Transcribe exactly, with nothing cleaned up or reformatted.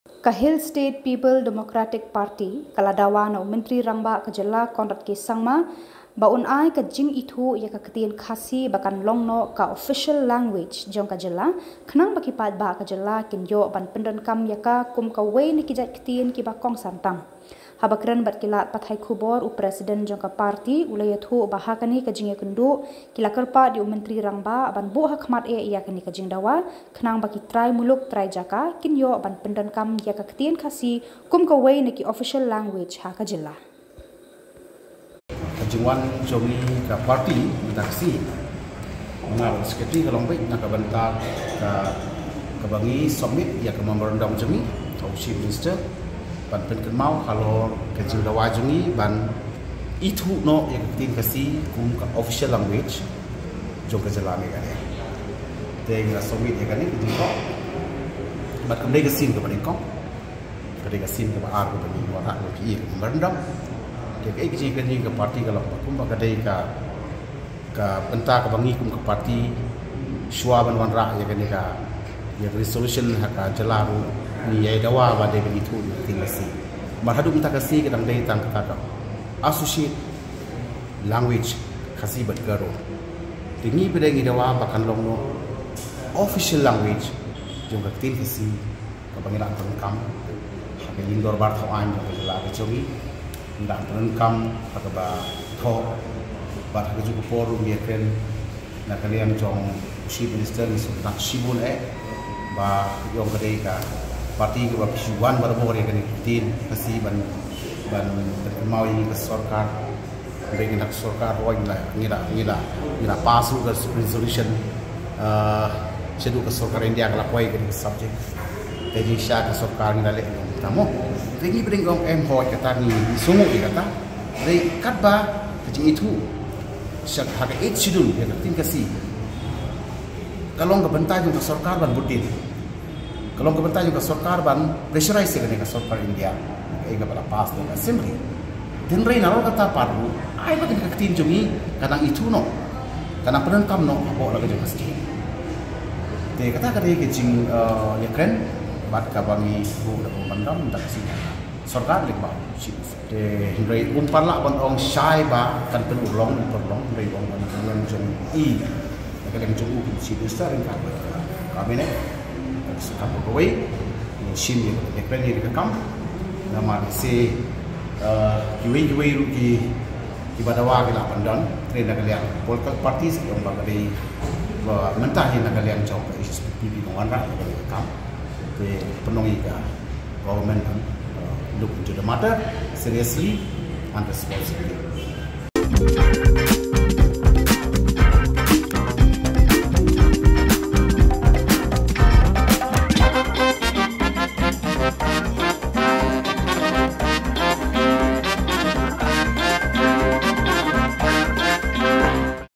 Ka Hill State People Democratic Party ka la dawa na u Myntri Rangbah ka jylla Conrad K Sangma ba un ai ka jingithuh ïa ka ktien Khasi ba kan long noh ka official language jong ka jylla, khnang ba ki paidbah ka jylla kin ïoh ban pyndonkam ïa ka kum kawei na ki jait ktien kiba kongsan tam. Haba kren bad ki lad pathai khubor, u President jong ka party u la ïathuh ba ha kane ka jingïakynduh ki la kyrpad ïa u Myntri Rangbah ban buh ha khmat eh ïa kane ka jingdawa, khnang ba ki trai muluk trai jaka kin ïoh ban pyndonkam ïa ka ktien Khasi kum kawei na ki official language ha ka jylla. Ka jingwan jong ngi ka party mynta ka sngi, nga bad secretary ka long beit na ka bynta ka, kaba ngi submit ïa ka memorandum jong ngi ha u Chief Minister ban pynkynmaw halor ka jingdawa jong ngi ban ithuh noh ïa ka ktien Khasi kum ka official language jong ka jylla Meghalaya. Te ngi la submit ïa kane ka jingkhoh bad kam dei ka sien kaba nyngkong, ka dei ka sien kaba ar kaba ngi wanrah, kaba ngi ïa ka memorandum. Te kaei ka jingkren jong ka party ka long ba kumba ka dei ka, ka bynta kaba ngi kum ka party shuwa ban wanrah ïa kane ka, ïa ka resolution ha ka jylla ruh ngi ïai dawa ba dei ban ithuh ïa ka ktien Khasi. Namar haduh mynta ka sngi ka dang dei tang kata ka associate language, Khasi bad Garo. Te ngi pat ngi dawa ba kan long noh official language jong ka ktien Khasi kaba ngi lah pyndonkam ha ka ïing dorbar thaw aiñ jong ka jylla ka jong ngi. Ngi lah pyndonkam ha kaba thoh bad ha kajuh ka por ruh ngi ïakren na ka liang jong u Chief Minister, ngi sngewtynnat shibun eh ba ïong ka dei ka party kaba phi shu wan barabor ïa kane ka ktien Khasi ban, ban pynkynmaw ïa ngi ka sorkar. Hynrei ngi na ka sorkar hooid ngi la, ngi la, ngi la, ngi la pass ruh ka resolution, eh, shaduh ka sorkar India ka la poi ïa kane ka subject. Te jingshisha ka sorkar ngi la leh ïa kata mo. Te ngi bring ong em hooid kata ngi sngewnguh ïa kata. Hynrei katba ka jingithuh sha ha ka Eighth Schedule ïa ka ktien Khasi ka long ka bynta jong ka sorkar ban bud dien. Ka long ka bynta jong ka sorkar ban pressurize ïa kane ka sorkar India, kaei kaba la pass da ka Assembly. Te hynrei nalor kata pat ruh ai ba kane ka ktien jong ngi ka nang ithuh noh, ka nang pyndonkam noh hapoh la ka jong ka state. Te kata ka dei ka jing, eh, ïakren bad kaba ngi buh da ka memorandum da ka state. Sorkar leh ba shi. Te hynrei um pat lah ban ong shai ba kan pynurlong, pynurlong, hynrei ong ban ka liang jong i, ka liang jong u kum Chief Minister, ka Cabinet ka sa kam kawei, ngi shim ïa ka, ïa ka kam. Namar se, eh, kiwei kiwei ruh ki, kiba dawa ki la pyndon, te na ka liang political parties ki ong ba ka dei ba mynta hi na ka liang jong ka H S P P ki nong wanrah ïa ka kam. Te pynlong ïa ka government, uh, look into the matter seriously and responsibly.